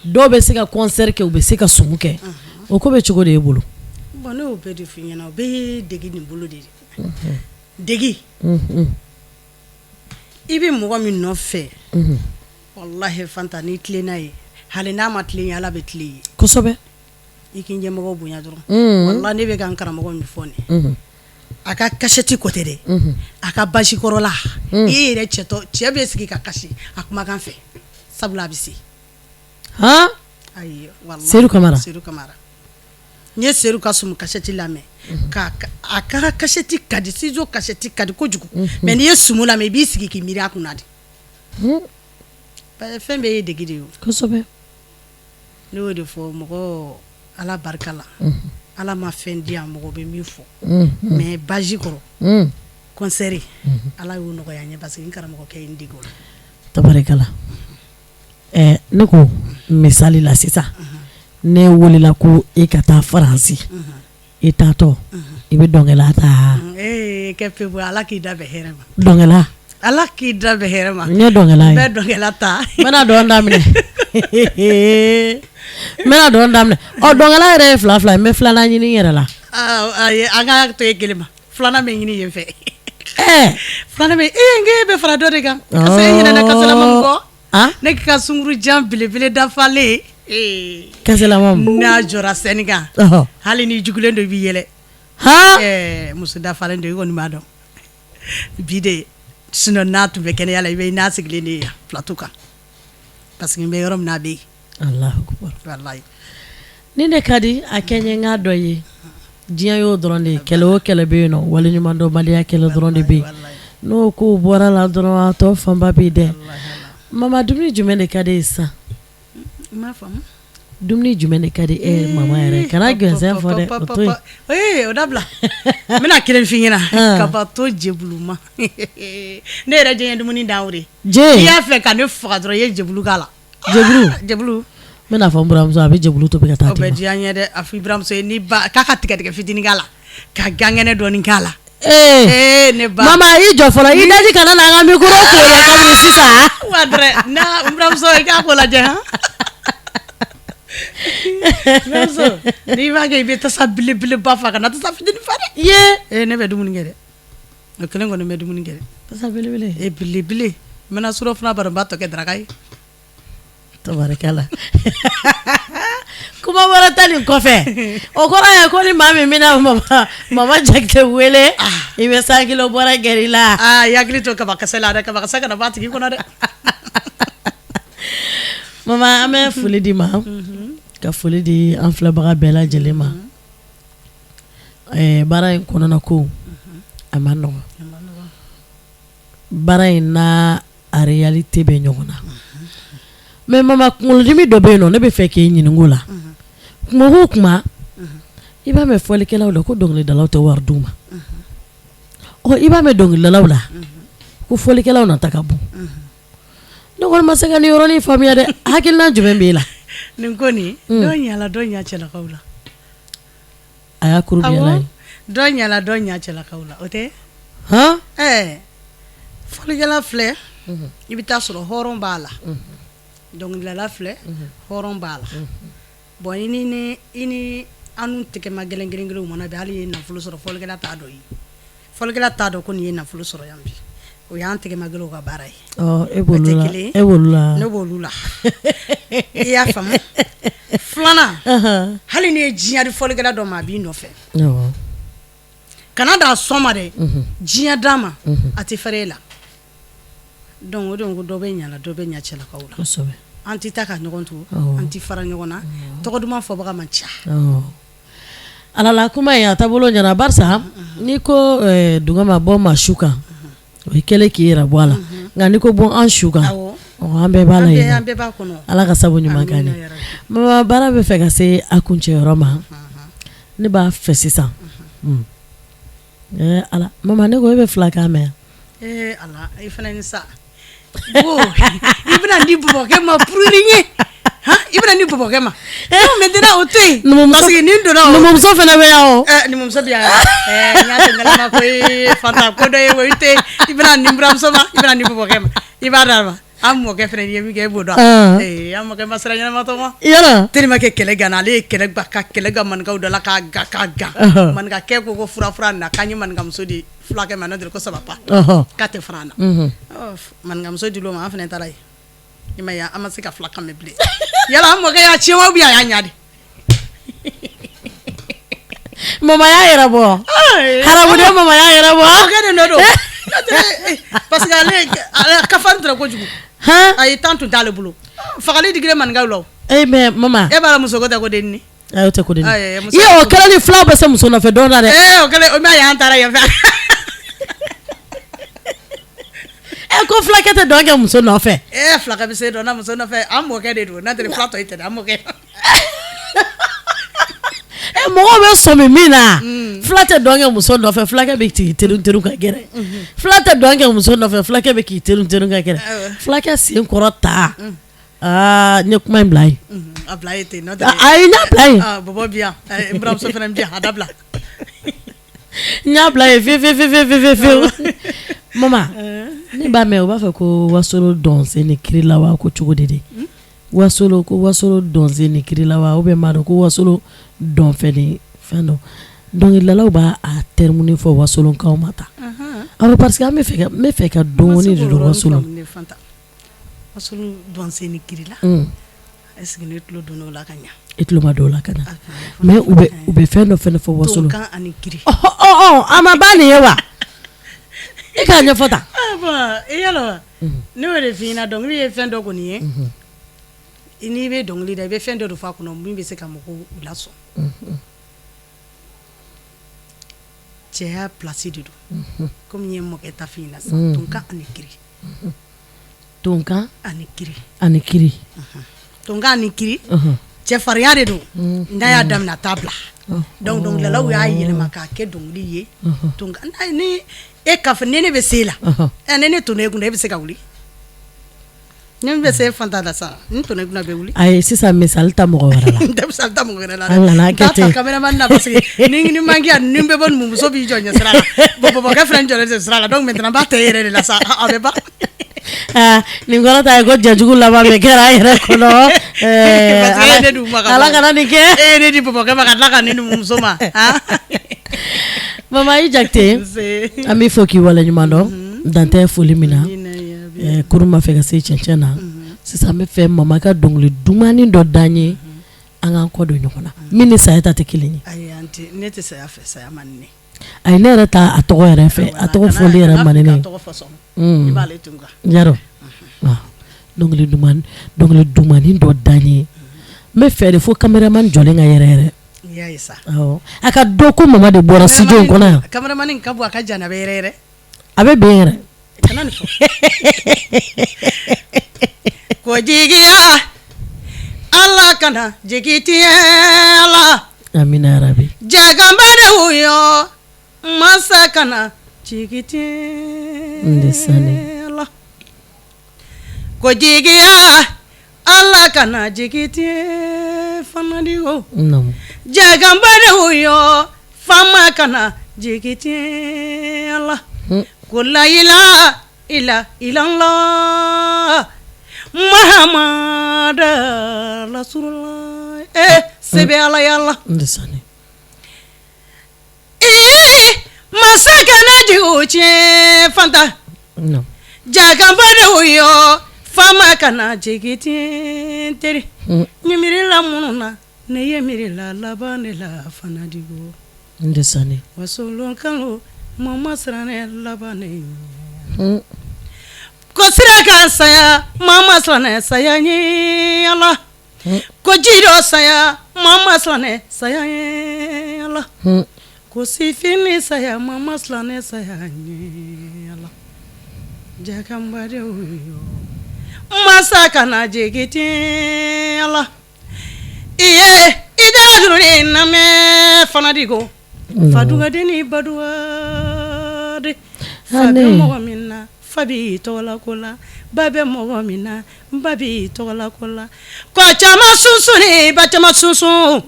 Dɔw bɛ se ka concert kɛ, u bɛ se ka sumu kɛ. O ko bɛ cogo de e bolo? Bon, ne y'o bɛɛ de f'i ɲɛna, o bɛɛ ye degi nin bolo de ye. Degi, i bɛ mɔgɔ min nɔfɛ, walahi Fanta, n'i tilenna ye, hali n'a ma tilen ye, Ala bɛ tilen ye. Kosɛbɛ. I k'i ɲɛmɔgɔ bonya dɔrɔn. Walahi, ne bɛ ka n karamɔgɔ min fɔ nin, a ka kasɛti ko tɛ dɛ, a ka basi kɔrɔla, i yɛrɛ cɛtɔ, cɛ bɛ sigi ka kasi a kumakan fɛ, sabula a bɛ se. Han. Ayi, walahi. Sedu Kamara. Sedu Kamara, n ye Sedu ka sumu kasɛti lamɛn, ka a ka kasɛti ka di, studio kasɛti ka di kojugu, mais n'i ye sumu lamɛn, i b'i sigi k'i miiri a kunna de. Fɛn bɛɛ ye degi de ye o. Kosɛbɛ. Ne y'o de fɔ mɔgɔ, Ala barika la, Ala ma fɛn di yan mɔgɔ bɛ min fɔ, mais basi kɔrɔ. Concert Ala y'o nɔgɔya n ye parce que n karamɔgɔkɛ ye n dege o la. Tabarikala. Ɛɛ ne ko misali la sisan ne welela ko e ka taa Faransi i taatɔ i bɛ dɔnkɛla ta. Ee kɛ pewu Ala k'i da bɛn hɛrɛ ma. Dɔnkɛla. Ala k'i da bɛn hɛrɛ ma. N ye dɔnkɛla ye. N bɛ dɔnkɛla ta. N bɛna dɔn daminɛ. N bɛna dɔn daminɛ ɔ dɔnkɛla yɛrɛ ye fila fila ye n bɛ filanan ɲini n yɛrɛ la. Ayi an ka to e kelen ma filanan bɛ ɲini yen fɛ. Filanan bɛ ee n k'e bɛ fara dɔ de kan. Ka sɔrɔ e ɲinɛna kasalama min kɔ. Ne ka sunkurujan belebele dafalen. Kasalama n'a jɔra scène kan. Hali n'i jugulen don i bɛ yɛlɛ. Muso dafalen don i kɔni b'a dɔn. Bi de sinon n'a tun bɛ kɛnɛya la i bɛ n'a sigilen de ye yan plateau kan parce que n bɛ yɔrɔ min na a bɛ yen. Alahu akibaru. Walayi. Nin de ka di a kɛ n ye n k'a dɔ ye diɲɛ y'o dɔrɔn de ye kɛlɛ o kɛlɛ bɛ yen nɔ waleɲumandɔnbaliya kɛlɛ dɔrɔn de bɛ yen n'o kow bɔra la dɔrɔn a tɔ fanba bɛ dɛ mama dumuni jumɛn de ka di e ye sisan dumuni jumɛn de ka di e mama yɛrɛ kana gɛnsɛn fɔ dɛ o to yen ee o dabila n bɛna kelen f'i ɲɛna kabato jebuluma ne yɛrɛ diɲɛ dumuni dan o de je n'i y'a fɛ ka ne faga dɔrɔn i ye jebulu k'a la jebulu jebulu n bɛna fɔ n buramuso a bɛ jebulu tobi ka taa o bɛ diya n ye dɛ a fɔ i buramuso ye ni ba k'a ka tigɛdɛgɛ fitinin k'a la ka gan kɛnɛ dɔɔnin k'a la ee ne ba mama i jɔ fɔlɔ i daji kana na an ka micro ko dɛ kabini sisan wa dɛrɛ na n buramuso i k'a ko lajɛ han buramuso n'i b'a kɛ i bɛ tasa belebeleba fa kana tasa fitinin fa dɛ ye ee ne bɛ dumuni kɛ dɛ o kelen kɔni bɛ dumuni kɛ dɛ tasa belebele e belebele n bɛna surɔfana baro n b'a tɔ kɛ daraka ye Tabarikala kuma wɛrɛ tɛ nin kɔfɛ o kɔrɔ ye ko ni maa min bɛna mama Jakite wele i bɛ 100 kilo bɔrɛ gɛrɛ i la aa i hakili to kabakisɛ la dɛ kabakisɛ kana bɔ a tigi kɔnɔ dɛ mama an bɛ foli d'i ma ka foli di an filɛbaga bɛɛ lajɛlen ma baara in kɔnɔna ko a ma nɔgɔn baara in n'a a réalité bɛ ɲɔgɔn na mais mama kunkolodimi dɔ bɛ yen nɔ ne bɛ fɛ k'e ɲininka o la kuma o kuma i b'a mɛn fɔlikɛlaw la ko dɔnkilidalaw tɛ wari d'u ma ɔ i b'a mɛn dɔnkilidalaw la ko fɔlikɛlaw nata ka bon ne kɔni ma se ka nin yɔrɔnin faamuya dɛ hakilina jumɛn b'e la nin ko nin dɔ ɲala dɔ ɲa cɛlakaw la a y'a kuru ye dɔ ɲala dɔ ɲa cɛlakaw la o tɛ hɔn ɛɛ fɔlikɛla filɛ i bɛ taa sɔrɔ hɔrɔn b'a la dɔnkilidala filɛ hɔrɔn b'a la bon i ni i ni annu tɛgɛma gɛlɛn kelen kelenw mana bɛn hali i ye nafolo sɔrɔ fɔlikɛla t'a dɔn i ye fɔlikɛla t'a dɔn ko nin ye nafolo sɔrɔ yan bi o y'an tɛgɛma gɛlɛnw ka baara ye e b'olu la e b'olu la ne b'olu la i y'a faamu filanan hali n'i ye diɲɛ di fɔlikɛla dɔ ma a b'i nɔfɛ kana d'a sɔn ma dɛ diɲɛ d'a ma a tɛ fɛrɛ e la donc o de ko dɔ bɛ ɲa la dɔ bɛ ɲa cɛlakaw la an tɛ taa ka ɲɔgɔn to an tɛ fara ɲɔgɔn na tɔgɔ duman fɔbaga man ca ala la kuma in a taabolo ɲɛna barisa n'i ko dungɔ ma bɔ maa su kan o ye kɛlen k'i yɛrɛ bɔ a la nka n'i ko bɔ an su kan an bɛɛ b'a la yen ala ka sabu ɲuman k'an ye mama baara bɛ fɛ ka se a kuncɛyɔrɔ ma ne b'a fɛ sisan ala mama ne ko e bɛ filakan mɛn ee ala i fana ni sa i bɛna di bɔbɔkɛ ma pour rien i bɛna di bɔbɔkɛ ma maintenant o to yen parce que nin donna numumuso fana bɛ yan o numumuso bɛ yan n y'a to ngalama ko ye fanta ko dɔ ye o tɛ i bɛna nin buramuso ma i bɛna nin bɔbɔkɛ ma i b'a d'a ma an mɔkɛ fana ye min kɛ e b'o dɔn an mɔkɛ ma sira ɲɛnama tɔmɔ yɔrɔ tellement que kɛlɛ ganna ale ye kɛlɛ gan ka kɛlɛ gan maninkaw da la k'a gan k'a gan maninkakɛ ko ko fura fura na k'an ye maninkamuso di fulakɛ ma n'o tɛ ko ça va pas k'a tɛ fara an na maninkamuso dil'o ma an fana taara yen i ma ye an ma se ka fulakan mɛn bilen yala an mɔkɛ y'a tiɲɛ wa ou bien a y'a ɲa de mama y'a yɛrɛ bɔ haramuden mama y'a yɛrɛ bɔ mɔkɛ de nɔ don parce que ale kafari tora kojugu a ye temps tun t'ale bolo fagali digira maninkaw la o e mais mama e b'a la musoko tɛ ko denni o tɛ ko denni ye o kɛlen ni fulaw bɛ se muso nɔfɛ don na dɛ o kɛlen o ma y'an taara yan fɛ e ko fulakɛ tɛ dɔn kɛ muso nɔfɛ ee fulakɛ bɛ se dɔn na muso nɔfɛ an mɔkɛ de don n'a tɛ fula tɔ tɛ dɛ an mɔkɛ mɔgɔw bɛ sɔmi min na Fila tɛ dɔn kɛ muso nɔfɛ, fulakɛ bɛ k'i terun terun ka gɛrɛ. Fila tɛ dɔn kɛ muso nɔfɛ, fulakɛ bɛ k'i terun terun ka gɛrɛ. Fulakɛ sen kɔrɔ ta, aa, n ye kuma in bila yen. A bila yen ten, n'o tɛ Ayi, n y'a bila yen. Bɔbɔ bi yan, n buramuso fana bi yan, a dabila. N y'a bila yen fiye fiye fiye fiye fiyewu. Mama, ne b'a mɛn u b'a fɔ ko Wasolo dɔnsen ni kiri la wa, ko cogo di de? Wasolo, ko Wasolo dɔnsen ni kiri la wa, ou bien n b'a dɔn ko Wasolo dɔnfɛ ni fɛn dɔ. Dɔnkilidalaw b'a a terme fɔ Wasolonkaw ma tan. Awɔ, parce que an bɛ fɛ ka, n bɛ fɛ ka dɔɔni de dɔn Wasolo. Wasolo dɔnsen ni kiri la. Est-ce que ne tulo donna o la ka ɲa? I tulo ma don o la ka ɲa. Mais u bɛ fɛn dɔ fɛnɛ fɔ Wasolo. Tonkan ani kiri. Ɔ, a ma ban nin ye wa? E k'a ɲɛfɔ tan. Ah bon, i yala ne y'o de f'i ɲɛna, dɔnkili ye fɛn dɔ kɔni ye. N'i bɛ dɔnkili da, i bɛ fɛn dɔ de fɔ a kɔnɔ min bɛ se ka mɔgɔw lasɔn. Cɛya place de don. Komi n ye mɔkɛ ta f'i ɲɛna sisan, tonkan ani kiri. Tonkan ani kiri. Ani kiri. Tonkan ani kiri. Cɛfarinya de don. N'a y'a daminɛ, a t'a bila. Donc dɔnkilidalaw y'a yɛlɛma k'a kɛ dɔnkili ye. Tonkan ni e ka fɔ ni ne bɛ se la, ɛ, ni ne tonna e kunna, e bɛ se ka wuli. Ni ne bɛ se Fanta la sisan, ni tonna e kunna, a bɛ wuli. Ayi, sisan misali ta mɔgɔ wɛrɛ la. N tɛ misali ta mɔgɔ wɛrɛ la dɛ. An kana N t'a kɛ ten. ta caméraman na parce que ni manqué ni bɛ bɔ numuso b'i jɔ ɲɛsira la. Bon, bɔbɔkɛ fana jɔlen tɛ sira la, donc maintenant n b'a ta e yɛrɛ de la sa, a bɛ ban. Ah, nin kɔrɔ ta ye ko jajugu laban bɛ kɛra a yɛrɛ kɔnɔ. Parce que e ye ne d'u ma ka Ala ban. kana nin kɛ. E ye ne di bɔbɔkɛ ma ka tila ka ne di numuso ma. Mama i Jakite, Nse. an b'i fɔ k'i waleɲuman dɔn. Dan tɛ foli min na. Kurun b'a fɛ ka se cɛncɛn na. Sisan an bɛ fɛ mama ka dɔnkili dumannin dɔ d'an ye. An k'an kɔ don ɲɔgɔn na. Min ni saya ta tɛ kelen ye. Ayi, an tɛ, ne tɛ saya fɛ, saya man di ne. Ayi, ne yɛrɛ ta a tɔgɔ yɛrɛ fɛ, a tɔgɔ fɔli yɛrɛ man di ne ye. Tɔgɔ fɔ sɔn. I b'ale tun kan. Yarɔ, dɔnkili duman, dɔnkili dumannin dɔ d'an ye. N bɛ fɛ de fo caméraman jɔlen ka yɛrɛ yɛrɛ. I y'a ye sa. Awɔ, a ka dɔn ko mama de bɔra studio in kɔnɔ yan. Caméraman ka bɔ, a ka jan, a bɛ yɛrɛ yɛrɛ. A bɛ bɛn yɛrɛ. Kana nin fɔ. Ko jigiya, Ala kana jigi tiɲɛ la. Amina yarabi. Jɛkanbadenw yo, masa kana jigi tiɲɛ la. Ko jigiya, Ala kana jigi tiɲɛ fana di o. Naamu. Jɛkanbadenw yo, faama kana jigi tiɲɛ la. Ko layila ila ilallah Muhammad Rasulullah, sɛbɛ Ala yala. Ndesane. Ee, masa kana jigiw tiɲɛ Fanta. Naamu. Jɛkanbadenw yo, faama kana jigi tiɲɛ teri. Ni miirila minnu na, ne ye miirila laban de la fana digo. Ndesane. Wasolon kalo mama siranɛ laban de. Ko sira ka saya, mama siranɛ saya ɲɛ Ala. Ko ji dɔ saya, mama siranɛ saya ɲɛ Ala. Ko sifin ni saya, mama siranɛ saya ɲɛ Ala. Jɛkanbadenw yo, masa kana jigi tiɲɛ Ala. Iye, i da juru ni lamɛn fana di ko. Fadugaden ni baduga de. Fa bɛ mɔgɔ min na, fa b'i tɔgɔla ko la. Ba bɛ mɔgɔ min na, ba b'i tɔgɔla ko la. Kɔ caman sunsun ni ba caman sunsun.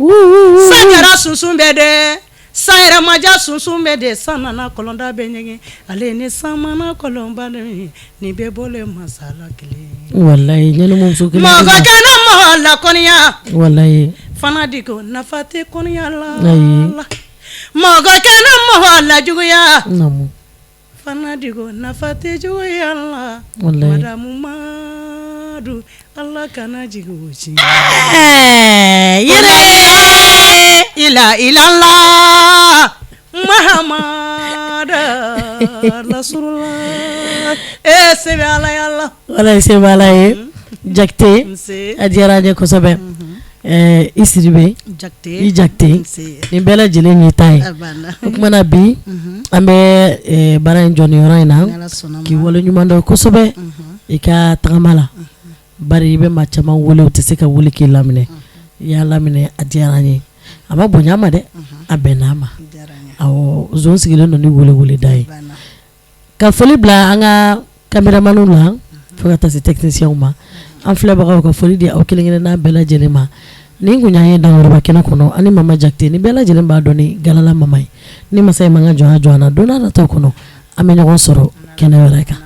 San kɛra sunsun bɛɛ dɛ. San yɛrɛ ma diya sunsun bɛɛ de. San nana kɔlɔnda bɛ ɲɛgɛn. Ale ni san mana kɔlɔnba nin bɛɛ bɔlen masala kelen. Walayi, ɲɛnɛmuso kelen. Mɔgɔ kɛnɛ mɔgɔ la kɔniya. Walayi. Fana di ko nafa tɛ kɔniya la. Ayi. Mɔgɔ kɛnɛ mɔgɔ la juguya. Naamu. Fana di ko nafa tɛ juguya la. Walayi. Madamu Madu, Ala kana jigin o tiɲɛ. Yɛrɛ. Ila ilala Muhammad Rasulullah. Sɛbɛ Ala yala. Walayi, se bɛ Ala ye. Jakite. Nse. A diyara an ye kosɛbɛ. I Sidibe. Jakite. I Jakite. Nse. Nin bɛɛ lajɛlen y'i ta ye. A banna. O kumana na bi, an bɛ baara in jɔ nin yɔrɔ in na. Ni Ala sɔnna ma. K'i waleɲuman dɔn kosɛbɛ i ka tagama la. Bari i bɛ maa caman wele, u tɛ se ka wuli k'i laminɛ. I y'a laminɛ, a diyara an ye. A ma bonya ma dɛ, a bɛnna a ma. A diyara n ye. Awɔ, zon sigilen don ni weleweleda ye. Ka foli bila an ka caméramanw la fo ka taa se techniciens ma. An filɛbagaw, ka foli di aw kelen kelenna bɛɛ lajɛlen ma. Nin kun y'an ye Dankɔrɔba kɛnɛ kɔnɔ ani Mama Jakite ni bɛɛ lajɛlen b'a dɔn ni Galala Mama ye. Ni masa in man ka jɔnya jɔ an na, don n'a nataw kɔnɔ, an bɛ ɲɔgɔn sɔrɔ kɛnɛ wɛrɛ kan.